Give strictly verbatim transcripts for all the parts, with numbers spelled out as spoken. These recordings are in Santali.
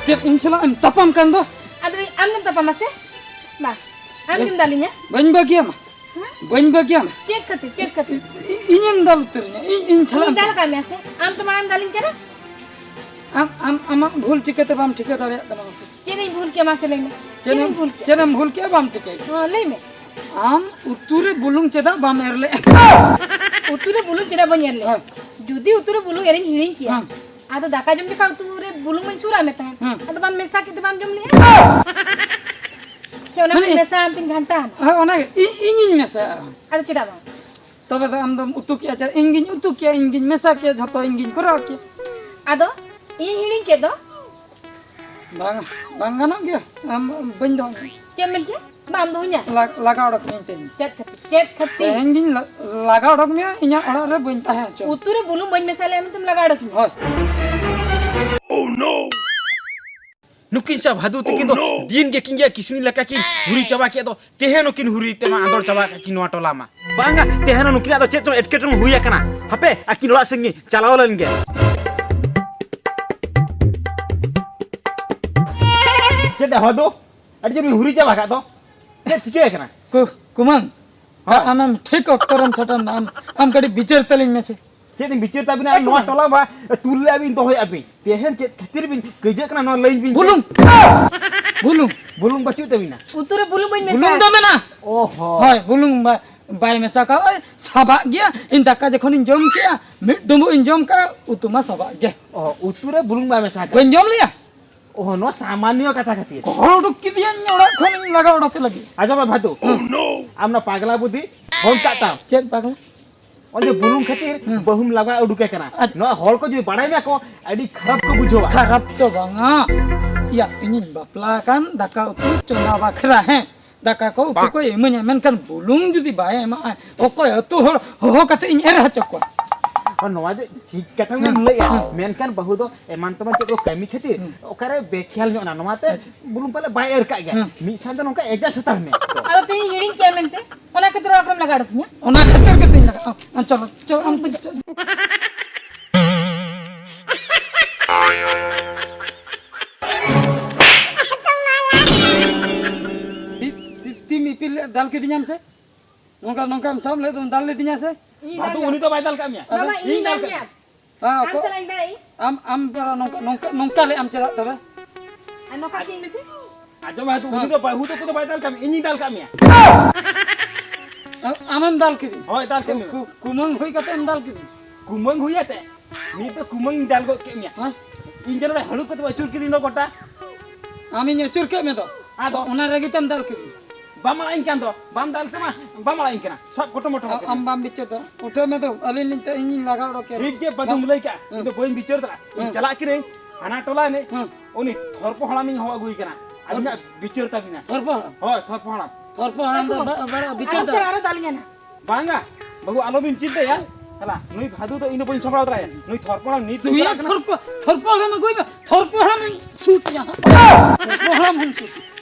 ᱪᱮᱫ ᱤᱧ ᱥᱟᱞᱟᱜ ᱮᱢ ᱛᱟᱯᱟᱢ ᱠᱟᱱ ᱫᱚ? ᱟᱫᱚ ᱤᱧ, ᱟᱢ ᱫᱚᱢ ᱛᱟᱯᱟᱢᱟ ᱥᱮ? ᱵᱟ, ᱟᱢ ᱜᱮᱢ ᱫᱟᱞᱤᱧᱟ᱾ ᱵᱟᱹᱧ ᱵᱟᱹᱜᱤᱭᱟᱢᱟ᱾ ᱦᱮᱸ? ᱵᱟᱹᱧ ᱵᱟᱹᱜᱤᱭᱟᱢᱟ᱾ ᱪᱮᱫ ᱠᱷᱟᱹᱛᱤᱨ? ᱪᱮᱫ ᱠᱷᱟᱹᱛᱤᱨ? ᱤ-, ᱤᱧᱮᱢ ᱫᱟᱞ ᱩᱛᱟᱹᱨᱤᱧᱟ᱾ ᱤᱧ, ᱤᱧ ᱥᱟᱞᱟᱜ ᱤᱧ ᱮᱢ ᱫᱟᱞ ᱠᱟᱜ ᱢᱮᱭᱟ ᱥᱮ? ᱟᱢ ᱛᱚ ᱢᱟᱲᱟᱝ ᱫᱟᱞᱤᱧ ᱠᱟᱱᱟ᱾ ᱟᱢ, ᱟᱢ ᱟᱢᱟᱜ ᱵᱷᱩᱞ ᱪᱤᱠᱟᱹᱛᱮ ᱵᱟᱢ ᱴᱷᱤᱠᱟᱹ ᱫᱟᱲᱮᱭᱟᱜ ᱠᱟᱱᱟ ᱢᱟᱥᱮ? ᱪᱮᱫ ᱤᱧ ᱵᱷᱩᱞ ᱠᱮᱫᱟ ᱢᱟᱥᱮ ᱞᱟᱹᱭ ᱢᱮ? ᱪᱮᱫ ᱪᱮᱫ ᱤᱧ ᱮᱢ, ᱵᱷᱩᱞ ᱠᱮᱫᱟ? ᱪᱮᱫ ᱮᱢ ᱵᱷᱩᱞ ᱠᱮᱫᱟ ᱵᱟᱢ ᱴᱷᱤᱠᱟᱹᱭ? ᱦᱚᱸ, ᱞᱟᱹᱭ ᱢᱮ᱾ ᱟᱢ ᱩᱛᱩ ᱨᱮ ᱵᱩᱞᱩᱝ ᱪᱮᱫᱟᱜ ᱵᱟᱢ ᱮᱨ ᱞᱮᱫᱼᱟ? ᱩᱛᱩ ᱨᱮ ᱵᱩᱞᱩᱝ ᱪᱮᱫᱟᱜ ᱵᱟᱹᱧ ᱮᱨ ᱞᱮᱫᱼᱟ? ᱦᱮᱸ᱾ ᱡᱩᱫᱤ ᱩᱛᱩ ᱨᱮ ᱵᱩᱞᱩᱝ ᱮᱨᱤᱧ ᱦᱤᱲᱤᱧ ᱠᱮᱭᱟ, ᱦᱮᱸ᱾ ᱟᱫᱚ ᱫᱟᱠᱟ ᱡᱚᱢ ᱡᱚᱠᱷᱟᱜ ᱩᱛᱩ ᱨᱮ ᱵᱩᱞᱩᱝ ᱢᱟᱧ ᱥᱩᱨᱟᱜ ᱢᱮ ᱛᱟᱦᱮᱸᱫ᱾ ᱦᱮᱸ᱾ ᱟᱫᱚ ᱵᱟᱢ ᱢᱮᱥᱟ ᱠᱮᱫ ᱛᱮ ᱵᱟᱢ ᱡᱚᱢ ᱞᱮᱫᱼᱟ? ᱥᱮ ᱚᱱᱟ ᱢᱟᱱᱮ ᱠᱚᱧ ᱢᱮᱥᱟ ᱟᱢ ᱛᱤᱧ ᱜᱷᱟᱱᱴᱟ ᱟᱢ? ᱦᱮᱸ, ᱚᱱᱟᱜᱮ᱾ ᱤᱧ, ᱤᱧᱤᱧ ᱢᱮᱥᱟᱭᱟ᱾ ᱟᱫᱚ ᱪᱮᱫᱟᱜ ᱵᱟᱝ? ᱛᱚᱵᱮ ᱫᱚ ᱟᱢ ᱫᱚᱢ ᱩᱛᱩ ᱠᱮᱜᱼᱟ, ᱪᱮᱫ ᱤᱧ ᱜᱤᱧ ᱩᱛᱩ ᱠᱮᱜᱼᱟ, ᱤᱧ ᱜᱤᱧ ᱢᱮᱥᱟ ᱠᱮᱜᱼᱟ, ᱡᱷᱚᱛᱚ ᱤᱧ ᱜᱤᱧ ᱠᱚᱨᱟᱣ ᱠᱮᱜᱼᱟ᱾ ᱟᱫᱚ ᱤᱧᱤᱧ ᱦᱤᱲᱤᱧ ᱠᱮᱫ ᱫᱚ᱾ ᱵᱟᱝ, ᱵᱟᱝ ᱜᱟᱱᱚᱜ ᱜᱮᱭᱟ᱾ ᱟᱢ, ᱵᱟᱹᱧ ᱫᱚᱦᱚ ᱢᱮᱭᱟ᱾ ᱪᱮᱫ ᱮᱢ ᱢᱮᱱ ᱠᱮᱜᱼᱟ? ᱵᱟᱢ ᱫᱚᱦᱚᱧᱟ? ᱞᱟ-, ᱞᱟᱜᱟ ᱚᱰᱚᱠ ᱢᱤᱭᱟᱹᱧ ᱛᱮᱦᱮᱧ᱾ ᱪᱮᱫ ᱠᱷᱟᱹᱛᱤᱨ? ᱪᱮᱫ ᱠᱷᱟᱹᱛᱤᱨ? ᱛᱮᱦᱮᱧ ᱜᱤᱧ ᱞᱟ-, ᱞᱟᱜᱟ ᱚᱰᱚᱠ ᱢᱮᱭᱟ, ᱤᱧᱟᱹᱜ ᱚᱲᱟᱜ ᱨᱮ ᱵᱟᱹᱧ ᱛᱟᱦᱮᱸ ᱦᱚᱪᱚ᱾ ᱩᱛᱩ ᱨᱮ ᱵᱩᱞᱩᱝ ᱵᱟᱹᱧ ᱢᱮᱥᱟ ᱞᱮᱫᱼᱟ ᱢᱮᱱᱛᱮᱢ ᱞᱟᱜᱟ ᱚᱰᱚᱠᱤᱧᱟ? ᱦᱳᱭ᱾ ᱱᱩᱠᱤᱱ ᱥᱮ ᱵᱷᱟᱫᱩ ᱛᱤᱠᱤᱱ ᱫᱚ ᱫᱤᱱ ᱜᱮᱠᱤᱱ ᱜᱮᱭᱟ ᱠᱤᱥᱩᱱᱤ ᱞᱮᱠᱟ ᱠᱤᱱ ᱦᱩᱨᱤ ᱪᱟᱵᱟ ᱠᱮᱫ ᱫᱚ᱾ ᱛᱮᱦᱮᱧ ᱦᱚᱸ ᱠᱤᱱ ᱦᱩᱨᱤ ᱛᱮᱢᱟ ᱟᱸᱫᱚᱲ ᱪᱟᱵᱟ ᱠᱟᱜ ᱠᱤᱱ ᱱᱚᱣᱟ ᱴᱚᱞᱟ ᱢᱟ᱾ ᱵᱟᱝᱟ, ᱛᱮᱦᱮᱧ ᱦᱚᱸ ᱱᱩᱠᱤᱱᱟᱜ ᱫᱚ ᱪᱮᱫ ᱪᱚᱝ ᱮᱴᱠᱮᱴᱚᱬᱮ ᱦᱩᱭ ᱟᱠᱟᱱᱟ᱾ ᱦᱟᱯᱮ, ᱟᱹᱠᱤᱱ ᱚᱲᱟᱜ ᱥᱮᱱ ᱜᱮ ᱪᱟᱞᱟᱣ ᱞᱮᱱ ᱜᱮ᱾ ᱪᱮᱫ ᱫᱟ ᱵᱷᱟᱫᱩ? ᱟᱹᱰᱤ ᱡᱳᱨ ᱵᱤᱱ ᱦᱩᱨᱤ ᱪᱟᱵᱟ ᱠᱟᱜ ᱫᱚ᱾ ᱪᱮᱫ ᱪᱤᱠᱟᱹ ᱟᱠᱟᱱᱟ? ᱠᱩ-, ᱠᱩᱢᱟᱹᱝ, ᱦᱚᱸ᱾ ᱟᱢᱮᱢ ᱴᱷᱤᱠ ᱚᱠᱛᱚ ᱨᱮᱢ ᱥᱮᱴᱮᱨ ᱮᱱᱟ᱾ ᱟᱢ, ᱟᱢ ᱠᱟᱹᱴᱤᱡ ᱵᱤᱪᱟᱹᱨ ᱛᱟᱹᱞᱤᱧ ᱢᱮᱥᱮ᱾ ᱪᱮᱫ ᱤᱧ ᱵᱤᱪᱟᱹᱨ ᱛᱟᱵᱤᱱᱟ? ᱮ ᱱᱚᱣᱟ ᱠᱩᱢᱟᱹᱝ᱾ ᱴᱚᱞᱟ ᱢᱟ ᱛᱩᱞ ᱞᱮ ᱟᱹᱵᱤᱱ ᱫᱚᱦᱚᱭᱮᱫ ᱟᱹᱵᱤᱱ᱾ ᱛᱮᱦᱮᱧ ᱪᱮᱫ ᱠᱷᱟᱹᱛᱤᱨ ᱵᱤᱱ ᱠᱟᱹᱭᱡᱟᱹᱜ ᱠᱟᱱᱟ? ᱱᱚᱣᱟ ᱞᱟᱹᱭ ᱵᱤᱱ᱾ ᱵᱩᱞᱩᱝ᱾ ᱵᱩᱞᱩᱝ᱾ ᱵᱩᱞᱩᱝ ᱵᱟᱹᱪᱩᱜ ᱛᱟᱵᱤᱱᱟ? ᱩᱛᱩ ᱨᱮ ᱵᱩᱞᱩᱝ ᱵᱟᱹᱧ ᱢᱮᱥᱟ᱾ ᱵᱩᱞᱩᱝ ᱫᱚ ᱢᱮᱱᱟᱜᱼᱟ᱾ ᱚ ᱦᱚᱸ᱾ ᱦᱳᱭ, ᱵᱩᱞᱩᱝ ᱵᱟ-, ᱵᱟᱭ ᱢᱮᱥᱟ ᱠᱟᱜᱼᱟ᱾ ᱳᱭ ᱥᱟᱵᱟᱜ ᱜᱮᱭᱟ᱾ ᱤᱧ ᱫᱟᱠᱟ ᱡᱚᱠᱷᱚᱱᱤᱧ ᱡᱚᱢ ᱠᱮᱜᱼᱟ, ᱢᱤᱫ ᱰᱩᱸᱵᱩᱜ ᱤᱧ ᱡᱚᱢ ᱠᱟᱜᱼᱟ, ᱩᱛᱩ ᱢᱟ ᱥᱟᱵᱟᱜ ᱜᱮ᱾ ᱚ, ᱩᱛᱩ ᱨᱮ ᱵᱩᱞᱩᱝ ᱵᱟᱭ ᱢᱮᱥᱟ ᱠᱟᱜᱼᱟ? ᱵᱟᱹᱧ ᱡᱚᱢ ᱞᱮᱜᱼᱟ᱾ ᱚ, ᱱᱚᱣᱟ ᱥᱟᱢᱟᱱᱱᱚ ᱠᱟᱛᱷᱟ ᱠᱷᱟᱹᱛᱤᱨ᱾ ᱜᱚᱦᱚᱲ ᱩᱰᱩᱠ ᱠᱮᱫᱮᱭᱟᱹᱧ ᱚᱲᱟᱜ ᱠᱷᱚᱱ, ᱤᱧ ᱞᱟᱜᱟ ᱩᱰᱩᱠᱮ ᱞᱟᱹᱜᱤᱫ᱾ ᱟᱸᱡᱚᱢ ᱢᱮ ᱵᱷᱟᱫᱩ᱾ ᱦᱮᱸ᱾ ᱟᱢ ᱱᱚᱣᱟ ᱯᱟᱜᱽᱞᱟ ᱵᱩᱫᱷᱤ ᱵᱚᱱᱫ ᱠᱟᱜ ᱛᱟᱢ᱾ ᱪᱮᱫ ᱯᱟᱜᱽᱞᱟ? ᱚᱱᱮ ᱵᱩᱞᱩᱝ ᱠᱷᱟᱹᱛᱤᱨ ᱦᱮᱸ᱾ ᱵᱟᱹᱦᱩᱢ ᱞᱟᱜᱟ ᱩᱰᱩᱠᱮ ᱠᱟᱱᱟ᱾ ᱟᱪᱪᱷᱟ᱾ ᱱᱚᱣᱟ ᱦᱚᱲ ᱠᱚ ᱡᱩᱫᱤ ᱵᱟᱲᱟᱭ ᱢᱮᱭᱟ ᱠᱚ, ᱟᱹᱰᱤ ᱠᱷᱟᱨᱟᱯ ᱠᱚ ᱵᱩᱡᱷᱟᱹᱣᱟ᱾ ᱠᱷᱟᱨᱟᱯ ᱫᱚ ᱵᱟᱝᱟ᱾ ᱤᱭᱟ, ᱤᱧᱤᱧ ᱵᱟᱯᱞᱟ ᱟᱠᱟᱱ ᱫᱟᱠᱟ ᱩᱛᱩ ᱪᱚᱸᱫᱟ ᱵᱟᱠᱷᱨᱟ, ᱦᱮᱸ᱾ ᱫᱟᱠᱟ ᱠᱚ ᱩᱛᱩ ᱠᱚᱭ ᱤᱢᱟᱹᱧᱟ, ᱢᱮᱱᱠᱷᱟᱱ ᱵᱩᱞᱩᱝ ᱡᱩᱫᱤ ᱵᱟᱭ ᱮᱢᱟᱜᱼᱟ, ᱚᱠᱚᱭ ᱟᱹᱛᱩ ᱦᱚᱲ ᱦᱚᱦᱚ ᱠᱟᱛᱮ ᱤᱧ ᱮᱨ ᱦᱚᱪᱚ ᱠᱚᱣᱟ? ᱚ, ᱱᱚᱣᱟ ᱫᱚ ᱴᱷᱤᱠ ᱠᱟᱛᱷᱟ ᱜᱮᱢ ᱦᱮᱸ, ᱞᱟᱹᱭᱮᱜᱼᱟ, ᱦᱮᱸ᱾ ᱢᱮᱱᱠᱷᱟᱱ ᱵᱟᱹᱦᱩ ᱫᱚ ᱮᱢᱟᱱ ᱛᱮᱢᱟᱱ ᱪᱮᱫ ᱠᱚ ᱠᱟᱹᱢᱤ ᱠᱷᱟᱹᱛᱤᱨ ᱦᱮᱸ᱾ ᱚᱠᱟᱨᱮ ᱵᱮᱠᱷᱮᱭᱟᱞ ᱧᱚᱜ ᱮᱱᱟ, ᱱᱚᱣᱟᱛᱮ ᱟᱪᱪᱷᱟ᱾ ᱵᱩᱞᱩᱝ ᱯᱟᱞᱮ ᱵᱟᱭ ᱮᱨ ᱠᱟᱜ ᱜᱮᱭᱟ᱾ ᱦᱮᱸ᱾ ᱢᱤᱫ ᱥᱟᱶᱛᱮ ᱱᱚᱝᱠᱟ adjust ᱦᱟᱛᱟᱲ ᱢᱮ᱾ ᱟᱫᱚ ᱛᱤᱦᱤᱧ ᱦᱤᱲᱤᱧ ᱠᱮᱜᱼᱟ ᱢᱮᱱᱛᱮ, ᱚᱱᱟ ᱠᱷᱟᱹᱛᱤᱨ ᱚᱲᱟᱜ ᱠᱷᱚᱱᱮᱢ ᱞᱟᱜᱟ ᱩᱰᱩᱠᱤᱧᱟ? ᱚᱱᱟ ᱠᱷᱟᱹᱛᱤᱨ ᱜᱮ ᱛᱤᱧ ᱞᱟᱜᱟ᱾ ᱟᱢ ᱪᱚᱞᱚ, ᱪᱚᱞᱚ, ᱟᱢ ᱫᱚ ᱪᱚᱞᱚ᱾ ᱫᱟᱞ ᱠᱤᱫᱤᱧᱟᱢ ᱥᱮ? ᱱᱚᱝᱠᱟ, ᱱᱚᱝᱠᱟᱢ ᱥᱟᱵ ᱞᱮᱫ ᱫᱚᱢ ᱫᱟᱞ ᱞᱮᱫᱤᱧᱟ ᱥᱮ? ᱤᱧ ᱵᱟᱫᱩ, ᱫᱟᱞ ᱩᱱᱤ ᱫᱚ ᱵᱟᱭ ᱫᱟᱞ ᱠᱟᱜ ᱢᱮᱭᱟ᱾ ᱵᱟᱵᱟ, ᱤᱧ ᱤᱧ ᱫᱟᱞ ᱫᱟᱞ ᱠᱟᱜ ᱢᱮᱭᱟ᱾ ᱢᱮᱭᱟ᱾ ᱦᱮᱸ, ᱟᱢ ᱚᱠᱚ-, ᱪᱟᱞᱟᱜ ᱤᱧ ᱫᱟᱞ ᱤᱧ᱾ ᱟᱢ, ᱟᱢ ᱯᱟᱨᱟ ᱱᱚᱝᱠᱟ, ᱱᱚᱝᱠᱟ, ᱱᱚᱝᱠᱟ ᱞᱮ ᱟᱢ ᱪᱮᱫᱟᱜ ᱛᱚᱵᱮ? ᱟᱨ ᱱᱚᱝᱠᱟ ᱪᱮᱫ ᱤᱧ ᱢᱮᱛᱮ? ᱟᱸᱡᱚᱢ ᱢᱮ, ᱩᱱᱤ ᱫᱚ ᱵᱟᱹᱦᱩ ᱛᱟᱠᱚ ᱫᱚ ᱵᱟᱭ ᱫᱟᱞ ᱠᱟᱜ ᱢᱮᱭᱟ, ᱤᱧᱤᱧ ᱫᱟᱞ ᱠᱟᱜ ᱢᱮᱭᱟ᱾ ᱟᱢ, ᱟᱢᱮᱢ ᱫᱟᱞ ᱠᱤᱫᱤᱧ? ᱦᱳᱭ, ᱫᱟᱞ ᱠᱮᱫ ᱠᱩ-, ᱢᱮᱭᱟ᱾ ᱠᱩ-, ᱠᱩᱢᱟᱹᱝ ᱦᱩᱭ ᱠᱟᱛᱮ ᱮᱢ ᱫᱟᱞ ᱠᱤᱫᱤᱧ? ᱠᱩᱢᱟᱹᱝ ᱦᱩᱭ ᱟᱛᱮ? ᱱᱤᱛ ᱫᱚ ᱠᱩᱢᱟᱹᱝ ᱤᱧ ᱫᱟᱞ ᱜᱚᱫ ᱠᱮᱫ ᱢᱮᱭᱟ᱾ ᱦᱮᱸ? ᱤᱧ ᱡᱮ ᱱᱚᱰᱮ ᱦᱟᱹᱲᱩᱵ ᱠᱟᱛᱮ ᱟᱹᱪᱩᱨ ᱠᱤᱫᱤᱧ ᱫᱚ ᱜᱚᱴᱟ᱾ ᱟᱢᱤᱧ ᱟᱹᱪᱩᱨ ᱠᱮᱫ ᱢᱮ ᱫᱚ᱾ ᱟᱫᱚ? ᱚᱱᱟ ᱨᱟᱹᱜᱤ ᱛᱮᱢ ᱫᱟᱞ ᱠᱤᱫᱤᱧ᱾ ᱵᱟᱢ ᱟᱲᱟᱜ ᱤᱧ ᱠᱟᱱ ᱫᱚ, ᱵᱟᱢ ᱫᱟᱞ ᱠᱟᱢᱟ, ᱵᱟᱢ ᱟᱲᱟᱜ ᱤᱧ ᱠᱟᱱᱟ᱾ ᱥᱟᱵ ᱠᱚᱴᱚ ᱢᱚᱴᱚ ᱟ-, ᱠᱟᱛᱮ᱾ ᱟᱢ ᱵᱟᱢ ᱵᱤᱪᱟᱹᱨ ᱫᱟ᱾ ᱩᱴᱷᱟᱹᱣ ᱢᱮ ᱫᱚ, ᱟᱹᱞᱤᱧ ᱞᱤᱧ ᱛᱮ ᱤᱧᱤᱧ ᱞᱟᱜᱟ ᱚᱰᱚᱠ ᱠᱮᱭᱟ᱾ ᱴᱷᱤᱠ ᱜᱮ, ᱵᱟᱹᱫᱩᱢ ᱵᱟᱢ ᱞᱟᱹᱭ ᱠᱟᱜᱼᱟ᱾ ᱤᱧ ᱦᱮᱸ᱾ ᱫᱚ ᱵᱟᱹᱧ ᱵᱤᱪᱟᱹᱨ ᱫᱟᱲᱮᱭᱟᱜᱼᱟ᱾ ᱤᱧ ᱦᱮᱸ᱾ ᱪᱟᱞᱟᱜ ᱠᱤᱱᱟᱹᱧ ᱦᱮᱸ᱾ ᱩᱱᱤ ᱛᱷᱚᱨᱯᱚ ᱦᱟᱲᱟᱢᱤᱧ ᱦᱚᱦᱚ ᱟᱹᱜᱩᱭ ᱠᱟᱱᱟ᱾ ᱟᱹᱵᱤᱱᱟᱜ ᱵᱤᱪᱟᱹᱨ ᱛᱟᱹᱵᱤᱱᱟ᱾ ᱛᱷᱚᱨᱯᱚ ᱦᱟᱲᱟᱢ? ᱦᱳᱭ, ᱛᱷᱚᱨᱯᱚ ᱦᱟᱲᱟᱢ᱾ ᱛᱷᱚᱨᱯᱚ ᱦᱟᱲᱟᱢ ᱫᱚ ᱵᱟ-, ᱵᱟᱲᱟᱭ ᱵᱤᱪᱟᱹᱨ ᱟᱨ ᱫᱟ᱾ ᱟᱨᱚ ᱫᱟᱞᱤᱧᱟ ᱱᱟ᱾ ᱵᱟᱝᱟ, ᱵᱟᱹᱵᱩ, ᱟᱞᱚᱵᱤᱱ ᱪᱤᱱᱛᱟᱹᱭᱟ᱾ ᱦᱮᱞᱟ, ᱱᱩᱭ ᱵᱷᱟᱫᱩ ᱫᱚ ᱤᱧ ᱫᱚ ᱵᱟᱹᱧ ᱥᱟᱢᱵᱲᱟᱣ ᱫᱟᱲᱮᱭᱟᱜᱼᱟ᱾ ᱱᱩᱭ ᱛᱷᱚᱨᱯᱚ ᱦᱟᱲᱟᱢ ᱱᱤᱛ ᱫᱚ ᱛᱩᱭᱟ ᱪᱟᱞᱟᱜ ᱠᱟᱱᱟ᱾ ᱛᱷᱚᱨᱯᱚ-, ᱛᱷᱚᱨᱯᱚ ᱦᱟᱲᱟᱢ ᱟᱹᱜᱩᱭ ᱢᱮ᱾ ᱛᱷᱚᱨᱯᱚ ᱦᱟᱲᱟᱢ ᱤᱧ ᱥᱩᱴ ᱮᱭᱟ ᱦᱟᱸᱜ᱾ ᱛᱷᱚᱨᱯᱚ ᱦᱟᱲᱟᱢ ᱦᱚᱸᱧ ᱥᱩᱴ᱾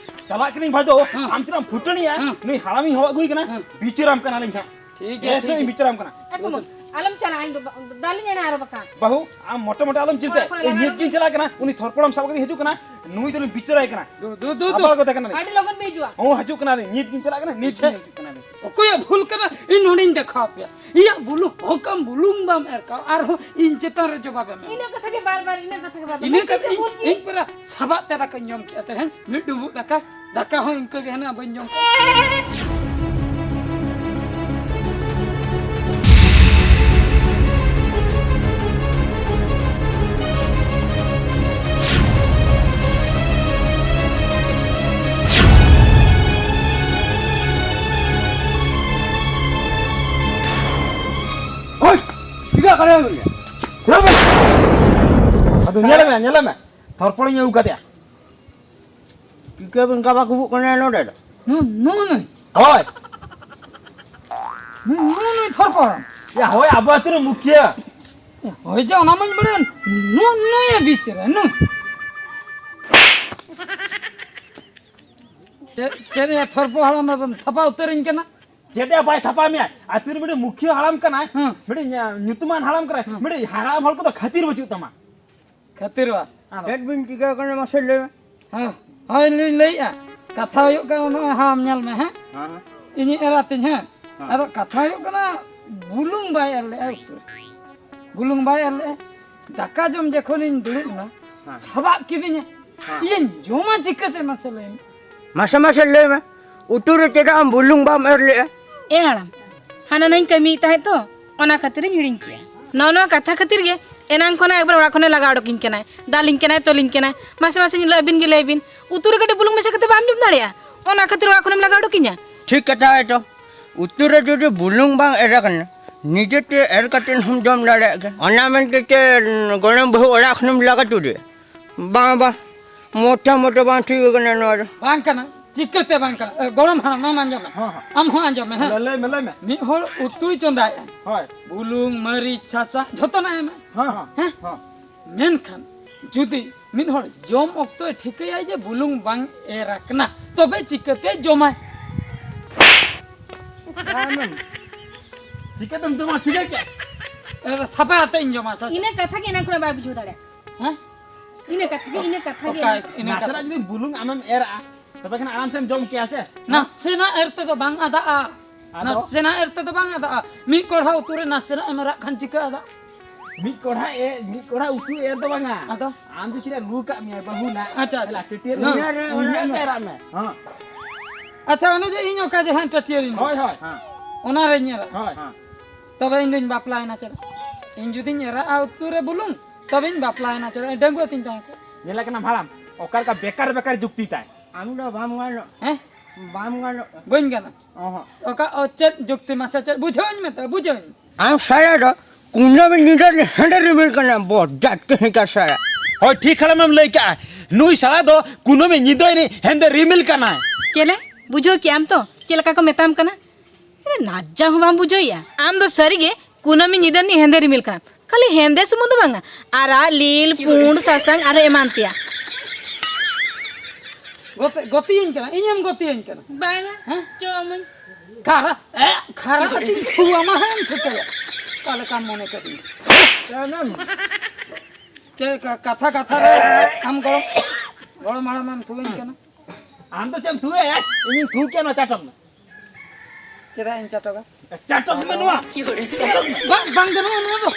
ᱪᱟᱞᱟᱜ ᱠᱟᱹᱱᱟᱹᱧ ᱵᱷᱟᱫᱩ, ᱦᱮᱸ᱾ ᱟᱢ ᱪᱮᱫᱟᱜ ᱮᱢ ᱯᱷᱩᱴᱟᱹᱱᱤᱭᱟ? ᱦᱮᱸ᱾ ᱱᱩᱭ ᱦᱟᱲᱟᱢᱤᱧ ᱦᱚᱦᱚ ᱟᱹᱜᱩᱭ ᱠᱟᱱᱟ, ᱦᱮᱸ᱾ ᱵᱤᱪᱟᱹᱨᱟᱢ ᱠᱟᱱᱟᱞᱤᱧ ᱦᱟᱸᱜ᱾ ᱴᱷᱤᱠ ᱜᱮᱭᱟ, ᱵᱮᱥ ᱴᱷᱤᱠ ᱧᱚᱜ ᱤᱧ ᱜᱮᱭᱟ᱾ ᱵᱤᱪᱟᱹᱨᱟᱢ ᱠᱟᱱᱟ᱾ ᱮ ᱠᱩᱢᱟᱹᱝ, ᱟᱞᱚᱢ ᱪᱟᱞᱟᱜᱼᱟ, ᱤᱧ ᱫᱚ ᱵᱟ-, ᱫᱟᱞᱤᱧ ᱮᱱᱟ ᱟᱨᱚ ᱵᱟᱠᱷᱟᱱ᱾ ᱵᱟᱹᱦᱩ, ᱟᱢ ᱢᱚᱴᱟ ᱢᱚᱴᱟ ᱟᱞᱚᱢ ᱪᱤᱱᱛᱟᱹᱭᱟ᱾ ᱚᱲᱟᱜ ᱠᱷᱚᱱ ᱤᱧ ᱟᱞᱚᱢ ᱱᱤᱛ ᱜᱤᱧ ᱩᱰᱩᱠᱚᱜᱼᱟ᱾ ᱪᱟᱞᱟᱜ ᱠᱟᱱᱟ, ᱩᱱᱤ ᱛᱷᱚᱨᱯᱚ ᱦᱟᱲᱟᱢ ᱥᱟᱵ ᱠᱟᱛᱮ ᱦᱤᱡᱩᱜ ᱠᱟᱱᱟ, ᱱᱩᱭ ᱫᱚᱞᱤᱧ ᱵᱤᱪᱟᱹᱨᱟᱭ ᱠᱟᱱᱟ᱾ ᱫᱩ, ᱫᱩ, ᱫᱩ, ᱫᱩ᱾ ᱟᱵᱟᱞ ᱠᱚᱛᱮ ᱠᱟᱱᱟᱞᱤᱧ᱾ ᱟᱹᱰᱤ ᱞᱚᱜᱚᱱ ᱯᱮ ᱦᱤᱡᱩᱜᱼᱟ᱾ ᱦᱚᱸ, ᱦᱤᱡᱩᱜ ᱠᱟᱱᱟᱞᱤᱧ, ᱱᱤᱛ ᱜᱤᱧ ᱪᱟᱞᱟᱜ ᱠᱟᱱᱟ, ᱱᱤᱛ ᱜᱤᱧ ᱦᱤᱡᱩᱜ ᱠᱟᱱᱟᱞᱤᱧ᱾ ᱚᱠᱚᱭᱟᱜ ᱵᱷᱩᱞ ᱠᱟᱱᱟ? ᱤᱧ ᱱᱚᱰᱮᱧ ᱫᱮᱠᱷᱟᱣ ᱟᱯᱮᱭᱟ᱾ ᱤᱧᱟᱹᱜ ᱵᱩᱞᱩᱝ ᱦᱚᱠᱟᱢ ᱵᱩᱞᱩᱝ ᱵᱟᱢ ᱮᱨ ᱠᱟᱣ, ᱟᱨᱦᱚᱸ ᱤᱧ ᱪᱮᱛᱟᱱ ᱨᱮ ᱡᱚᱵᱟᱵ ᱮᱢ ᱮᱢᱟ᱾ ᱤᱱᱟᱹ ᱠᱟᱛᱷᱟ ᱜᱮ ᱵᱟᱨ ᱵᱟᱨ, ᱤᱱᱟᱹ ᱠᱟᱛᱷᱟ ᱜᱮ ᱵᱟᱨ ᱵᱟᱨ᱾ ᱤᱱᱟᱹ ᱢᱤᱫᱴᱤᱡ ᱠᱟᱛᱷᱟ ᱥᱮ ᱤᱧ, ᱵᱷᱩᱞ ᱜᱮ᱾ ᱤᱧ ᱯᱮᱨᱟ ᱥᱟᱵᱟᱜ ᱛᱮ ᱫᱟᱠᱟᱧ ᱡᱚᱢ ᱠᱮᱫᱼᱟ ᱛᱮᱦᱮᱧ, ᱢᱤᱫ ᱰᱩᱸᱵᱩᱜ ᱫᱟᱠᱟ, ᱫᱟᱠᱟ ᱦᱚᱸ ᱤᱱᱠᱟᱹ ᱜᱮ ᱦᱮᱱᱟᱜᱼᱟ, ᱵᱟᱹᱧ ᱡᱚᱢ ᱠᱟᱜᱼᱟ᱾ ᱦᱳᱭ! ᱪᱤᱠᱟᱹᱜ ᱠᱟᱱᱟ ᱜᱚᱢᱠᱮ? ᱯᱩᱨᱟᱹ ᱵᱮᱥ! ᱟᱫᱚ ᱧᱮᱞ ᱢᱮ, ᱧᱮᱞ ᱢᱮ᱾ ᱛᱷᱚᱨᱯᱚᱲᱤᱧ ᱟᱹᱜᱩ ᱠᱟᱫᱮᱭᱟ᱾ ᱪᱤᱠᱟᱹ ᱵᱮᱱ ᱜᱟᱵᱟ ᱠᱩᱵᱩᱜ ᱠᱟᱱᱟ ᱱᱚᱰᱮ ᱫᱚ? ᱱᱩ-, ᱱᱩᱭ, ᱱᱩᱭ᱾ ᱦᱳᱭ᱾ ᱱᱩᱭ, ᱱᱩᱭ, ᱱᱩᱭ ᱛᱷᱚᱨᱯᱚᱲ᱾ ᱭᱟ, ᱦᱳᱭ, ᱟᱵᱚ ᱟᱹᱛᱩ ᱨᱮ ᱢᱩᱠᱷᱤᱭᱟᱹ᱾ ᱦᱳᱭ ᱡᱮ, ᱚᱱᱟ ᱢᱟᱧ ᱵᱟᱲᱟᱭᱟ᱾ ᱱᱩᱭ, ᱱᱩᱭ ᱮ ᱵᱤᱪᱟᱹᱨᱟ, ᱱᱩᱭ᱾ ᱪᱮᱫ, ᱪᱮᱫ ᱭᱟ ᱛᱷᱚᱨᱯᱚ ᱦᱟᱲᱟᱢ ᱮᱢ ᱛᱷᱟᱯᱟ ᱩᱛᱟᱹᱨᱤᱧ ᱠᱟᱱᱟ? ᱪᱮᱫ ᱭᱟ ᱵᱟᱭ ᱛᱷᱟᱯᱟ ᱢᱮᱭᱟ? ᱟᱹᱛᱩ ᱨᱮ ᱢᱤᱫᱴᱮᱱ ᱢᱩᱠᱷᱤᱭᱟᱹ ᱦᱟᱲᱟᱢ ᱠᱟᱱᱟᱭ, ᱦᱮᱸ᱾ ᱢᱤᱫᱴᱮᱱ ᱧᱟ-, ᱧᱩᱛᱩᱢᱟᱱ ᱦᱟᱲᱟᱢ ᱠᱟᱱᱟᱭ, ᱦᱮᱸ᱾ ᱢᱤᱫᱴᱮᱱ ᱦᱟᱲᱟᱢ ᱦᱚᱲ ᱠᱚᱫᱚ ᱠᱷᱟᱹᱛᱤᱨ ᱵᱟᱹᱪᱩᱜ ᱛᱟᱢᱟ᱾ ᱠᱷᱟᱹᱛᱤᱨ ᱵᱟ? ᱦᱮᱸ᱾ ᱪᱮᱫ ᱵᱤᱱ ᱪᱤᱠᱟᱹ ᱠᱟᱱᱟ ᱢᱟᱥᱮ ᱞᱟᱹᱭ ᱢᱮ? ᱦᱮᱸ, ᱦᱳᱭ ᱞᱤᱧ ᱞᱟᱹᱭᱮᱜᱼᱟ᱾ ᱠᱟᱛᱷᱟ ᱦᱩᱭᱩᱜ ᱠᱟᱱᱟ, ᱱᱚᱜᱼᱚᱭ ᱦᱟᱲᱟᱢ ᱧᱮᱞ ᱢᱮ, ᱦᱮᱸ? ᱤᱧᱤᱡ ᱮᱨᱟ ᱛᱤᱧ, ᱦᱮᱸ᱾ ᱟᱫᱚ ᱠᱟᱛᱷᱟ ᱦᱩᱭᱩᱜ ᱠᱟᱱᱟ, ᱵᱩᱞᱩᱝ ᱵᱟᱭ ᱮᱨ ᱞᱮᱜᱼᱟ ᱩᱛᱩ ᱨᱮ᱾ ᱵᱩᱞᱩᱝ ᱵᱟᱭ ᱮᱨ ᱞᱮᱜᱼᱟ᱾ ᱫᱟᱠᱟ ᱡᱚᱢ ᱡᱚᱠᱷᱚᱱᱤᱧ ᱫᱩᱲᱩᱵ ᱮᱱᱟ, ᱥᱟᱵᱟᱜ ᱠᱤᱫᱤᱧᱟ᱾ ᱤᱧ ᱡᱚᱢᱟ ᱪᱤᱠᱟᱹᱛᱮ, ᱢᱟᱥᱮ ᱞᱟᱹᱭ ᱢᱮ? ᱢᱟᱥᱮ, ᱢᱟᱥᱮ ᱞᱟᱹᱭ ᱢᱮ, ᱩᱛᱩ ᱨᱮ ᱪᱮᱫᱟᱜ ᱟᱢ ᱵᱩᱞᱩᱝ ᱵᱟᱢ ᱮᱨ ᱞᱮᱜᱼᱟ? ᱮ ᱦᱟᱲᱟᱢ, ᱦᱟᱱᱟ ᱱᱟᱹᱧ ᱠᱟᱹᱢᱤᱭᱮᱫ ᱛᱟᱦᱮᱸᱫ ᱛᱚ, ᱚᱱᱟ ᱠᱷᱟᱹᱛᱤᱨᱤᱧ ᱦᱤᱲᱤᱧ ᱠᱮᱜᱼᱟ᱾ ᱱᱚᱜᱼᱚ ᱱᱚᱣᱟ ᱠᱟᱛᱷᱟ ᱠᱷᱟᱹᱛᱤᱨ ᱜᱮ ᱮᱱᱟᱝ ᱠᱷᱚᱱᱟᱜ ᱮᱠᱵᱟᱨ ᱚᱲᱟᱜ ᱠᱷᱚᱱᱮ ᱞᱟᱜᱟ ᱚᱰᱚᱠᱤᱧ ᱠᱟᱱᱟᱭ, ᱫᱟᱞᱤᱧ ᱠᱟᱱᱟᱭ, ᱛᱚᱞᱤᱧ ᱠᱟᱱᱟᱭ᱾ ᱢᱟᱥᱮ ᱢᱟᱥᱮ ᱧᱮᱞᱚᱜ ᱟᱹᱵᱤᱱ ᱜᱮ ᱞᱟᱹᱭ ᱵᱤᱱ, ᱩᱛᱩ ᱨᱮ ᱠᱟᱹᱴᱤᱡ ᱵᱩᱞᱩᱝ ᱢᱮᱥᱟ ᱠᱟᱛᱮ ᱵᱟᱢ ᱡᱚᱢ ᱫᱟᱲᱮᱭᱟᱜᱼᱟ? ᱚᱱᱟ ᱠᱷᱟᱹᱛᱤᱨ ᱚᱲᱟᱜ ᱠᱷᱚᱱᱮᱢ ᱞᱟᱜᱟ ᱚᱰᱚᱠᱤᱧᱟ? ᱴᱷᱤᱠ ᱠᱟᱛᱷᱟ ᱦᱚᱭᱛᱚ, ᱩᱛᱩ ᱨᱮ ᱡᱩᱫᱤ ᱵᱩᱞᱩᱝ ᱵᱟᱝ ᱮᱨ ᱟᱠᱟᱱᱟ, ᱱᱤᱡᱮᱛᱮ ᱮᱨ ᱠᱟᱛᱮ ᱦᱚᱸᱢ ᱡᱚᱢ ᱫᱟᱲᱮᱭᱟᱜ ᱜᱮᱭᱟ᱾ ᱚᱱᱟ ᱢᱮᱱᱛᱮ ᱪᱮᱫ ᱜᱚᱲᱚᱢ ᱵᱟᱹᱦᱩ ᱚᱲᱟᱜ ᱠᱷᱚᱱᱮᱢ ᱞᱟᱜᱟ ᱛᱩᱫᱮᱭᱟ? ᱵᱟᱝ, ᱵᱟᱝ, ᱢᱚᱴᱟ ᱢᱚᱴᱟ ᱵᱟᱝ ᱴᱷᱤᱠ ᱠᱟᱱᱟ ᱱᱚᱣᱟ ᱫᱚ᱾ ᱵᱟᱝ ᱠᱟᱱᱟ, ᱪᱤᱠᱟᱹᱛᱮ ᱵᱟᱝ ᱠᱟᱱᱟ? ᱮ, ᱜᱚᱲᱚᱢ ᱦᱟᱲᱟᱢ, ᱱᱚᱣᱟ ᱟᱸᱡᱚᱢ ᱢᱮ᱾ ᱦᱚᱸ, ᱦᱚᱸ᱾ ᱟᱢ ᱦᱚᱸ ᱟᱸᱡᱚᱢ ᱢᱮ, ᱦᱮᱸ? ᱞᱟᱹᱭ, ᱞᱟᱹᱭ ᱢᱮ, ᱞᱟᱹᱭ ᱢᱮ᱾ ᱢᱤᱫ ᱦᱚᱲ ᱩᱛᱩᱭ ᱪᱚᱸᱫᱟᱭᱮᱜᱼᱟ᱾ ᱦᱳᱭ᱾ ᱵᱩᱞᱩᱝ, ᱢᱟᱹᱨᱤᱪ, ᱥᱟᱥᱟᱝ ᱡᱷᱚᱛᱚᱱᱟᱜ ᱮ ᱮᱢᱟ᱾ ᱦᱚᱸ, ᱦᱚᱸ, ᱦᱮᱸ? ᱦᱚᱸ᱾ ᱢᱮᱱᱠᱷᱟᱱ ᱡᱩᱫᱤ ᱢᱤᱫ ᱦᱚᱲ ᱡᱚᱢ ᱚᱠᱛᱚᱭ ᱴᱷᱤᱠᱟᱹᱭᱟᱭ ᱡᱮ ᱵᱩᱞᱩᱝ ᱵᱟᱝ ᱮᱨ ᱟᱠᱟᱱᱟ, ᱛᱚᱵᱮ ᱪᱤᱠᱟᱹᱛᱮ ᱡᱚᱢᱟᱭ? ᱟᱢᱮᱢ ᱪᱤᱠᱟᱹᱛᱮᱢ ᱡᱚᱢᱟ? ᱴᱷᱤᱠᱟᱹ ᱠᱮᱫ? ᱮ, ᱛᱷᱟᱯᱟ ᱟᱛᱮ ᱤᱧ ᱡᱚᱢᱟ, ᱥᱟᱪ᱾ ᱤᱱᱟᱹ ᱠᱟᱛᱷᱟ ᱜᱮ ᱮᱱᱟᱝ ᱠᱷᱚᱱᱟᱜ ᱵᱟᱭ ᱵᱩᱡᱷᱟᱹᱣ ᱫᱟᱲᱮᱭᱟᱜ᱾ ᱦᱮᱸ? ᱤᱱᱟᱹ ᱠᱟᱛᱷᱟ ᱜᱮ, ᱤᱱᱟᱹ ᱠᱟᱛᱷᱟ ᱜᱮ᱾ ᱚᱠᱟ, ᱤᱱᱟᱹ ᱱᱟᱥᱮᱱᱟᱜ ᱠᱟᱛᱷᱟ᱾ ᱡᱩᱫᱤ ᱵᱩᱞᱩᱝ ᱟᱢᱮᱢ ᱮᱨᱟᱜᱼᱟ, ᱛᱚᱵᱮ ᱠᱷᱟᱱ ᱟᱨᱟᱢ ᱥᱮᱢ ᱡᱚᱢ ᱠᱮᱭᱟ ᱥᱮ? ᱱᱟᱥᱮᱱᱟᱜ ᱮᱨ ᱛᱮᱫᱚ ᱵᱟᱝ ᱟᱫᱟᱜᱼᱟ᱾ ᱟᱫᱚ? ᱱᱟᱥᱮᱱᱟᱜ ᱮᱨ ᱛᱮᱫᱚ ᱵᱟᱝ ᱟᱫᱟᱜᱼᱟ᱾ ᱢᱤᱫ ᱠᱚᱲᱦᱟ ᱩᱛᱩ ᱨᱮ ᱱᱟᱥᱮᱱᱟᱜ ᱮᱢ ᱮᱨᱟᱜ ᱠᱷᱟᱱ ᱪᱤᱠᱟᱹ ᱟᱫᱟᱜ? ᱢᱤᱫ ᱠᱚᱲᱦᱟ ᱮ-, ᱢᱤᱫ ᱠᱚᱲᱦᱟ ᱩᱛᱩ ᱮᱨ ᱫᱚ ᱵᱟᱝᱟ᱾ ᱟᱫᱚ? ᱟᱢ ᱫᱚ ᱛᱤᱱᱟᱹᱜ ᱞᱩ ᱠᱟᱜ ᱢᱮᱭᱟ ᱵᱟᱹᱦᱩ ᱱᱟᱜ᱾ ᱟᱪᱪᱷᱟ, ᱟᱪᱪᱷᱟ᱾ ᱦᱮᱸ᱾ ᱴᱟᱹᱴᱭᱟᱹ ᱨᱮ ᱩᱱᱟᱹᱜ ᱮᱨᱟᱜ ᱢᱮ᱾ ᱦᱮᱸ᱾ ᱟᱪᱪᱷᱟ, ᱚᱱᱮ ᱡᱮ ᱤᱧ ᱚᱠᱟ ᱡᱮ ᱦᱟᱸᱜ ᱴᱟᱹᱴᱭᱟᱹ ᱨᱤᱧ ᱦᱳᱭ, ᱦᱳᱭ᱾ ᱦᱮᱸ᱾ ᱚᱱᱟ ᱨᱮᱧ ᱮᱨᱟ᱾ ᱦᱳᱭ᱾ ᱦᱮᱸ᱾ ᱛᱚᱵᱮ ᱤᱧ ᱫᱩᱧ ᱵᱟᱯᱞᱟᱭᱮᱱᱟ ᱪᱮᱫ? ᱤᱧ ᱡᱩᱫᱤᱧ ᱮᱨᱟᱜᱼᱟ ᱩᱛᱩ ᱨᱮ ᱵᱩᱞᱩᱝ, ᱛᱚᱵᱮᱧ ᱵᱟᱯᱞᱟᱭᱮᱱᱟ ᱪᱮᱫ? ᱰᱟᱺᱜᱩᱣᱟᱹ ᱛᱤᱧ ᱛᱟᱦᱮᱸ ᱠᱚᱜ᱾ ᱧᱮᱞᱮ ᱠᱟᱱᱟᱢ ᱦᱟᱲᱟᱢ, ᱚᱠᱟ ᱞᱮᱠᱟ ᱵᱮᱠᱟᱨ ᱵᱮᱠᱟᱨ ᱡᱩᱠᱛᱤ ᱛᱟᱭ᱾ ᱟᱢ ᱫᱚ ᱵᱟᱢ ᱜᱟᱱᱚᱜ᱾ ᱦᱮᱸ? ᱵᱟᱢ ᱜᱟᱱᱚᱜ᱾ ᱵᱟᱹᱧ ᱜᱟᱱᱟ᱾ ᱚᱦᱚᱸ᱾ ᱚᱠᱟ, ᱚ, ᱪᱮᱫ ᱡᱩᱠᱛᱤ ᱢᱟᱥᱮ, ᱪᱮᱫ ᱵᱩᱡᱷᱟᱹᱣᱟᱹᱧ ᱢᱮ ᱛᱚ, ᱵᱩᱡᱷᱟᱹᱣᱟᱹᱧ ᱢᱮ᱾ ᱟᱢ ᱥᱟᱭᱟ ᱫᱚ ᱠᱩᱱᱟᱹᱢᱤ ᱧᱤᱫᱟᱹ ᱨᱮ ᱦᱮᱸᱫᱮ ᱨᱤᱢᱤᱞ ᱠᱟᱱᱟ, ᱵᱚᱰᱟᱴ ᱠᱟᱹᱦᱤ ᱠᱟ ᱥᱟᱭᱟ᱾ ᱦᱳᱭ, ᱴᱷᱤᱠ ᱦᱟᱲᱟᱢᱮᱢ ᱞᱟᱹᱭ ᱠᱟᱜᱼᱟ᱾ ᱱᱩᱭ ᱥᱟᱞᱟ ᱫᱚ ᱠᱩᱱᱟᱹᱢᱤ ᱧᱤᱫᱟᱹ ᱨᱮ ᱦᱮᱸᱫᱮ ᱨᱤᱢᱤᱞ ᱠᱟᱱᱟᱭ᱾ ᱪᱮᱞᱮ? ᱵᱩᱡᱷᱟᱹᱣ ᱠᱮᱜᱼᱟᱢ ᱛᱚ, ᱪᱮᱫ ᱞᱮᱠᱟ ᱠᱚ ᱢᱮᱛᱟᱢ ᱠᱟᱱᱟ? ᱮ, ᱱᱟᱡᱟ ᱦᱚᱸ ᱵᱟᱢ ᱵᱩᱡᱷᱟᱹᱣᱮᱜᱼᱟ᱾ ᱟᱢ ᱫᱚ ᱥᱟᱹᱨᱤᱜᱮ ᱠᱩᱱᱟᱹᱢᱤ ᱧᱤᱫᱟᱹ ᱨᱤᱱᱤᱡ ᱦᱮᱸᱫᱮ ᱨᱤᱢᱤᱞ ᱠᱟᱱᱟᱢ᱾ ᱠᱷᱟᱹᱞᱤ ᱦᱮᱸᱫᱮ ᱥᱩᱢᱩᱝ ᱫᱚ ᱵᱟᱝᱟ, ᱟᱨᱟᱜ, ᱞᱤᱞ, ᱯᱩᱸᱰ, ᱥᱟᱥᱟᱝ ᱟᱨᱦᱚᱸ ᱮᱢᱟᱱ ᱛᱮᱭᱟᱜ᱾ ᱜᱚᱛᱮ-, ᱜᱚᱛᱮᱭᱟᱹᱧ ᱠᱟᱱᱟ, ᱤᱧᱮᱢ ᱜᱚᱛᱮᱭᱟᱹᱧ ᱠᱟᱱᱟ᱾ ᱵᱟᱝᱟ, ᱦᱮᱸ? ᱪᱚ ᱟᱢᱟᱹᱧ᱾ ᱠᱷᱟᱨᱟ, ᱮ, ᱠᱷᱟᱨᱟ ᱠᱟᱹᱴᱤᱡ ᱛᱷᱩ ᱟᱢᱟ ᱦᱮᱸ ᱴᱷᱤᱠᱟᱹᱭᱟ᱾ ᱚᱠᱟ ᱞᱮᱠᱟᱢ ᱢᱚᱱᱮ ᱠᱟᱫᱤᱧᱟ? ᱪᱮᱫ ᱞᱮᱠᱟ ᱠᱟᱛᱷᱟ ᱠᱟᱛᱷᱟ ᱨᱮ ᱟᱢ ᱜᱚᱲᱚᱢ, ᱜᱚᱲᱚᱢ ᱦᱟᱲᱟᱢᱮᱢ ᱛᱷᱩᱣᱟᱹᱧ ᱠᱟᱱᱟ? ᱟᱢ ᱫᱚ ᱪᱮᱫ ᱮᱢ ᱛᱷᱩᱣᱟᱹᱭᱟ? ᱤᱧᱤᱧ ᱛᱷᱩ ᱠᱮᱭᱟ ᱱᱚᱣᱟ ᱪᱟᱴᱚᱢ ᱨᱮ᱾ ᱪᱮᱫᱟᱜ ᱤᱧ ᱪᱟᱴᱚᱜᱟ? ᱪᱟᱴᱚᱜ ᱢᱮ ᱱᱚᱣᱟ᱾ ᱪᱟᱴᱚᱜ ᱢᱮ᱾ ᱵᱟᱝ, ᱵᱟᱝ ᱜᱟᱱᱚᱜᱼᱟ ᱱᱚᱣᱟ ᱫᱚ᱾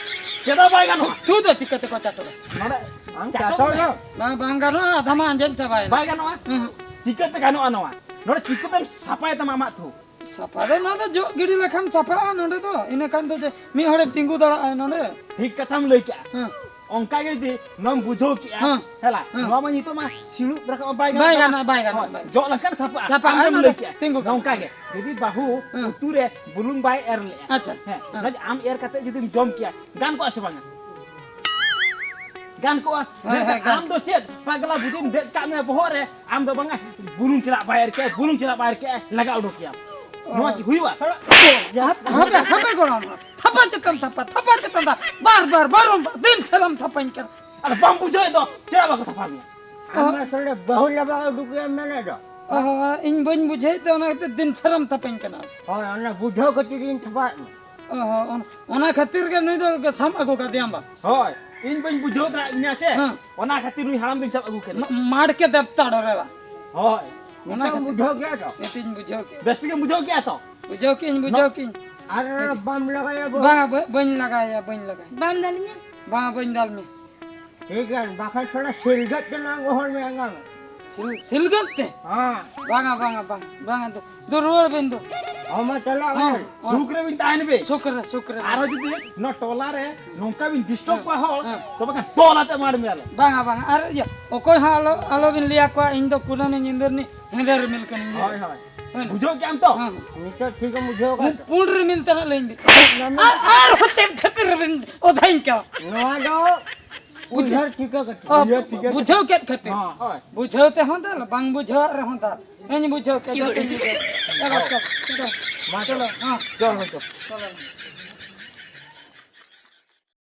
ᱪᱮᱫᱟᱜ ᱵᱟᱭ ᱜᱟᱱᱚᱜᱼᱟ? ᱛᱷᱩ ᱫᱚ ᱪᱤᱠᱟᱹ ᱛᱮᱠᱚ ᱪᱟᱴᱚᱜᱟ? ᱱᱚᱰᱮ ᱟᱢ ᱪᱟᱴᱚᱜ ᱪᱟᱴᱚᱜ ᱢᱮ᱾ ᱢᱮ᱾ ᱵᱟᱝ, ᱵᱟᱝ ᱜᱟᱱᱚᱜᱼᱟ, ᱟᱫᱷᱟ ᱢᱟ ᱟᱸᱡᱮᱫ ᱪᱟᱵᱟᱭᱮᱱᱟ᱾ ᱵᱟᱭ ᱜᱟᱱᱚᱜᱼᱟ? ᱦᱩᱸ᱾ ᱪᱤᱠᱟᱹᱛᱮ ᱜᱟᱱᱚᱜᱼᱟ ᱱᱚᱣᱟ? ᱱᱚᱰᱮ ᱪᱤᱠᱟᱹᱛᱮᱢ ᱥᱟᱯᱷᱟᱭ ᱛᱟᱢᱟ ᱟᱢᱟᱜ ᱛᱷᱩ? ᱥᱟᱯᱷᱟ ᱫᱚ ᱱᱚᱣᱟ ᱫᱚ ᱡᱚᱜ ᱜᱤᱰᱤ ᱞᱮᱠᱷᱟᱱ ᱥᱟᱯᱷᱟᱜᱼᱟ ᱱᱚᱰᱮ ᱫᱚ᱾ ᱤᱱᱟᱹ ᱠᱷᱟᱱ ᱫᱚ ᱡᱮ ᱢᱤᱫ ᱦᱚᱲᱮ ᱛᱤᱸᱜᱩ ᱫᱟᱲᱮᱭᱟᱜᱼᱟ ᱱᱚᱰᱮ᱾ ᱴᱷᱤᱠ ᱠᱟᱛᱷᱟᱢ ᱞᱟᱹᱭ ᱠᱮᱜᱼᱟ᱾ ᱦᱮᱸ᱾ ᱚᱱᱠᱟ ᱜᱮ ᱡᱩᱫᱤ ᱱᱚᱣᱟᱢ ᱵᱩᱡᱷᱟᱹᱣ ᱠᱮᱜᱼᱟ, ᱦᱮᱸ᱾ ᱦᱮᱞᱟ, ᱦᱮᱸ᱾ ᱱᱚᱣᱟ ᱢᱟ ᱱᱤᱛᱚᱜ ᱢᱟ ᱥᱤᱲᱩᱵ ᱨᱟᱠᱟᱵ ᱢᱟ ᱵᱟᱭ ᱜᱟᱱᱚᱜ ᱵᱟᱭ ᱠᱟᱱᱟ᱾ ᱜᱟᱱᱚᱜᱼᱟ, ᱵᱟᱭ ᱜᱟᱱᱚᱜᱼᱟ, ᱦᱳᱭ, ᱵᱟᱭ ᱜᱟᱱᱚᱜᱼᱟ᱾ ᱡᱚᱜ ᱞᱮᱱᱠᱷᱟᱱ ᱥᱟᱯᱷᱟᱜᱼᱟ, ᱥᱟᱯᱷᱟᱜᱼᱟ, ᱟᱢ ᱜᱮᱢ ᱱᱚᱰᱮ ᱞᱟᱹᱭ ᱠᱮᱜᱼᱟ᱾ ᱛᱤᱸᱜᱩ ᱠᱟᱱᱟ᱾ ᱱᱚᱝᱠᱟ ᱜᱮ, ᱡᱩᱫᱤ ᱵᱟᱹᱦᱩ ᱦᱮᱸ᱾ ᱩᱛᱩ ᱨᱮ ᱵᱩᱞᱩᱝ ᱵᱟᱭ ᱮᱨ ᱞᱮᱜᱼᱟ, ᱟᱪᱪᱷᱟ᱾ ᱦᱮᱸ, ᱦᱮᱸ᱾ ᱚᱱᱟ ᱡᱮ ᱟᱢ ᱮᱨ ᱠᱟᱛᱮ ᱡᱩᱫᱤᱢ ᱡᱚᱢ ᱠᱮᱭᱟ, ᱜᱟᱱ ᱠᱚᱜᱼᱟ ᱥᱮ ᱵᱟᱝᱟ? ᱜᱟᱱ ᱠᱚᱜᱼᱟ᱾ ᱦᱮᱸ, ᱦᱮᱸ, ᱢᱮᱱᱠᱷᱟᱱ ᱜᱟᱱ ᱟᱢ ᱫᱚ ᱪᱮᱫ ᱯᱟᱜᱽᱞᱟ ᱵᱩᱫᱷᱤᱢ ᱫᱮᱡ ᱠᱟᱜ ᱢᱮ ᱵᱚᱦᱚᱜ ᱨᱮ, ᱟᱢ ᱫᱚ ᱵᱟᱝᱟ ᱵᱩᱞᱩᱝ ᱪᱮᱫᱟᱜ ᱵᱟᱭ ᱮᱨ ᱠᱮᱜᱼᱟ, ᱵᱩᱞᱩᱝ ᱪᱮᱫᱟᱜ ᱵᱟᱭ ᱮᱨ ᱠᱮᱜᱼᱟ, ᱞᱟᱜᱟ ᱩᱰᱩᱠ ᱠᱮᱭᱟᱢ᱾ ᱚ᱾ ᱱᱚᱣᱟ ᱠᱤ ᱦᱩᱭᱩᱜᱼᱟ? ᱦᱟᱯᱮ, ᱦᱟᱯᱮ ᱜᱚᱲᱚᱢ ᱦᱟᱲᱟᱢ᱾ ᱛᱷᱟᱯᱟ ᱪᱮᱛᱟᱱ ᱛᱷᱟᱯᱟ, ᱛᱷᱟᱯᱟ ᱪᱮᱛᱟᱱ ᱛᱷᱟᱯᱟ, ᱵᱟᱨ ᱵᱟᱨ ᱵᱟᱨᱚᱢᱵᱟᱨ ᱫᱤᱱ ᱥᱟᱨᱟᱢ ᱛᱷᱟᱯᱟᱧ ᱠᱟᱱᱟ᱾ ᱟᱫᱚ ᱵᱟᱢ ᱵᱩᱡᱷᱟᱹᱣᱮᱫ ᱫᱚ, ᱪᱮᱫᱟᱜ ᱵᱟᱠᱚ ᱛᱷᱟᱯᱟ ᱢᱮᱭᱟ? ᱟᱢ ᱢᱟ ᱥᱟᱞᱟ ᱵᱟᱹᱦᱩ ᱞᱟᱵᱟ ᱩᱰᱩᱠ ᱮᱢ ᱢᱮᱱᱮᱫ ᱫᱚ᱾ ᱚ, ᱤᱧ ᱵᱟᱹᱧ ᱵᱩᱡᱷᱟᱹᱣᱮᱫ ᱛᱮ ᱚᱱᱟ ᱠᱷᱟᱹᱛᱤᱨ ᱫᱤᱱ ᱥᱟᱨᱟᱢ ᱛᱷᱟᱯᱟᱧ ᱠᱟᱱᱟ᱾ ᱦᱳᱭ, ᱚᱱᱟ ᱵᱩᱡᱷᱟᱹᱣ ᱠᱷᱟᱹᱛᱤᱨ ᱤᱧ ᱛᱷᱟᱯᱟᱭᱮᱫ ᱢᱮ᱾ ᱚ, ᱚᱱ-, ᱚᱱᱟ ᱠᱷᱟᱹᱛᱤᱨ ᱜᱮ ᱱᱩᱭ ᱫᱚ ᱥᱟᱵ ᱟᱹᱜᱩ ᱠᱟᱫᱮᱭᱟᱢ ᱵᱟ? ᱦᱳᱭ, ᱤᱧ ᱵᱟᱹᱧ ᱵᱩᱡᱷᱟᱹᱣ ᱫᱟᱲᱮᱭᱟᱜ ᱠᱟᱱᱟ ᱥᱮ, ᱦᱮᱸ᱾ ᱚᱱᱟ ᱠᱷᱟᱹᱛᱤᱨ ᱱᱩᱭ ᱦᱟᱲᱟᱢ ᱫᱚᱧ ᱥᱟᱵ ᱟᱹᱜᱩ ᱠᱮᱫᱮᱭᱟ᱾ ᱢᱟ-, ᱢᱟᱲᱠᱮ ᱫᱮᱵᱛᱟ ᱰᱚᱨᱮ ᱵᱟ᱾ ᱦᱳᱭ᱾ ᱚᱱᱟ ᱱᱤᱛᱚᱜ ᱠᱷᱟᱹᱛᱤᱨ ᱵᱩᱡᱷᱟᱹᱣ ᱠᱮᱜᱼᱟ ᱛᱚ? ᱱᱤᱛᱚᱜ ᱤᱧ ᱵᱩᱡᱷᱟᱹᱣ ᱠᱮᱜᱼᱟ᱾ ᱵᱮᱥ ᱴᱷᱤᱠᱮᱢ ᱵᱩᱡᱷᱟᱹᱣ ᱠᱮᱜᱼᱟ ᱛᱚ? ᱵᱩᱡᱷᱟᱹᱣ ᱠᱮᱜᱼᱟᱹᱧ, ᱵᱩᱡᱷᱟᱹᱣ ᱠᱮᱜᱼᱟᱹᱧ᱾ ᱟᱨ ᱵᱟᱢ ᱞᱟᱜᱟᱭᱟ ᱵᱚ? ᱵᱟᱝᱟ, ᱵᱟᱹ-, ᱵᱟᱹᱧ ᱞᱟᱜᱟᱭᱟ, ᱵᱟᱹᱧ ᱞᱟᱜᱟᱭᱟ᱾ ᱵᱟᱢ ᱫᱟᱞᱤᱧᱟ? ᱵᱟᱝᱟ, ᱵᱟᱹᱧ ᱫᱟᱞ ᱢᱮᱭᱟ᱾ ᱴᱷᱤᱠ ᱜᱮᱭᱟ, ᱵᱟᱠᱷᱟᱱ ᱛᱷᱚᱲᱟ ᱥᱤᱞᱜᱟᱹᱫ ᱛᱮ ᱱᱚᱣᱟ ᱜᱚᱦᱚᱲ ᱢᱮ ᱟᱝᱜᱟᱝ᱾ ᱥᱤᱞ-, ᱥᱤᱞᱜᱟᱹᱫ ᱛᱮ? ᱦᱮᱸ᱾ ᱵᱟᱝᱟ, ᱵᱟᱝᱟ, ᱵᱟᱝ, ᱵᱟᱝᱟ, ᱫᱩ, ᱫᱩ ᱨᱩᱣᱟᱹᱲ ᱵᱤᱱ ᱫᱩ᱾ ᱦᱚᱸ, ᱢᱟ ᱪᱟᱞᱟᱜ ᱦᱮᱸ, ᱠᱟᱱᱟ᱾ ᱦᱮᱸ᱾ ᱥᱩᱠ ᱨᱮᱵᱤᱱ ᱛᱟᱦᱮᱱ ᱵᱤᱱ᱾ ᱥᱩᱠ ᱨᱮ, ᱥᱩᱠ ᱨᱮ᱾ ᱟᱨᱚ ᱡᱩᱫᱤ ᱱᱚᱣᱟ ᱴᱚᱞᱟ ᱨᱮ ᱱᱚᱝᱠᱟ ᱵᱤᱱ disturb ᱦᱮᱸ, ᱠᱚᱣᱟ ᱦᱚᱲ, ᱦᱮᱸ᱾ ᱛᱚᱵᱮ ᱠᱷᱟᱱ ᱛᱚᱞ ᱟᱛᱮ ᱢᱟᱨ ᱢᱮᱭᱟᱞᱮ᱾ ᱵᱟᱝᱟ, ᱵᱟᱝᱟ, ᱟᱨ ᱤᱭᱟᱹ, ᱚᱠᱚᱭ ᱦᱚᱸ ᱟᱞᱚ, ᱟᱞᱚᱵᱤᱱ ᱞᱟᱹᱭᱟᱠᱚᱣᱟ, ᱤᱧ ᱫᱚ ᱠᱩᱱᱟᱹᱢᱤ ᱧᱤᱫᱟᱹ ᱨᱤᱱᱤᱡ ᱦᱮᱸᱫᱮ ᱨᱤᱢᱤᱞ ᱠᱟᱹᱱᱟᱹᱧ᱾ ᱦᱳᱭ, ᱦᱳᱭ᱾ ᱦᱮᱸ᱾ ᱵᱩᱡᱷᱟᱹᱣ ᱠᱮᱜᱼᱟᱢ ᱛᱚ? ᱦᱮᱸ᱾ ᱱᱤᱛᱚᱜ ᱴᱷᱤᱠᱮᱢ ᱵᱩᱡᱷᱟᱹᱣ ᱠᱟᱫᱟ ᱛᱚ? ᱯᱩᱸᱰ ᱨᱤᱢᱤᱞ ᱛᱟᱱᱟᱜ ᱞᱟᱹᱭᱟᱹᱧ ᱵᱤᱱ᱾ ᱚᱱᱟ ᱢᱟ ᱟᱨ, ᱟᱨᱦᱚᱸ ᱪᱮᱫ ᱠᱷᱟᱹᱛᱤᱨ ᱨᱮᱵᱤᱱ ᱚᱫᱷᱟᱧ ᱠᱟᱱᱟ? ᱱᱚᱣᱟ ᱫᱚ ᱵᱩᱡᱷᱟᱹᱣ᱾ ᱩᱭᱦᱟᱹᱨ ᱴᱷᱤᱠᱟᱹ ᱠᱟᱛᱮ᱾ ᱚ, ᱩᱭᱦᱟᱹᱨ ᱴᱷᱤᱠᱟᱹ ᱵᱩᱡᱷᱟᱹᱣ ᱠᱟᱛᱮ᱾ ᱠᱮᱫ ᱠᱷᱟᱹᱛᱤᱨ᱾ ᱦᱚᱸ᱾ ᱦᱳᱭ᱾ ᱵᱩᱡᱷᱟᱹᱣ ᱛᱮᱦᱚᱸ ᱫᱟᱞ, ᱵᱟᱝ ᱵᱩᱡᱷᱟᱹᱣᱟᱜ ᱨᱮᱦᱚᱸ ᱫᱟᱞ᱾ ᱤᱧ ᱵᱩᱡᱷᱟᱹᱣ ᱠᱮᱫ, ᱡᱚᱛᱚᱧ ᱵᱩᱡᱷᱟᱹᱣ ᱠᱮᱫ᱾ ᱪᱚᱞᱚ, ᱪᱚᱞᱚ, ᱪᱚᱞᱚ᱾ ᱢᱟ ᱪᱚᱞᱚ, ᱦᱚᱸ᱾ ᱪᱚᱞᱚ, ᱪᱚᱞᱚ᱾ ᱪᱚᱞᱚ᱾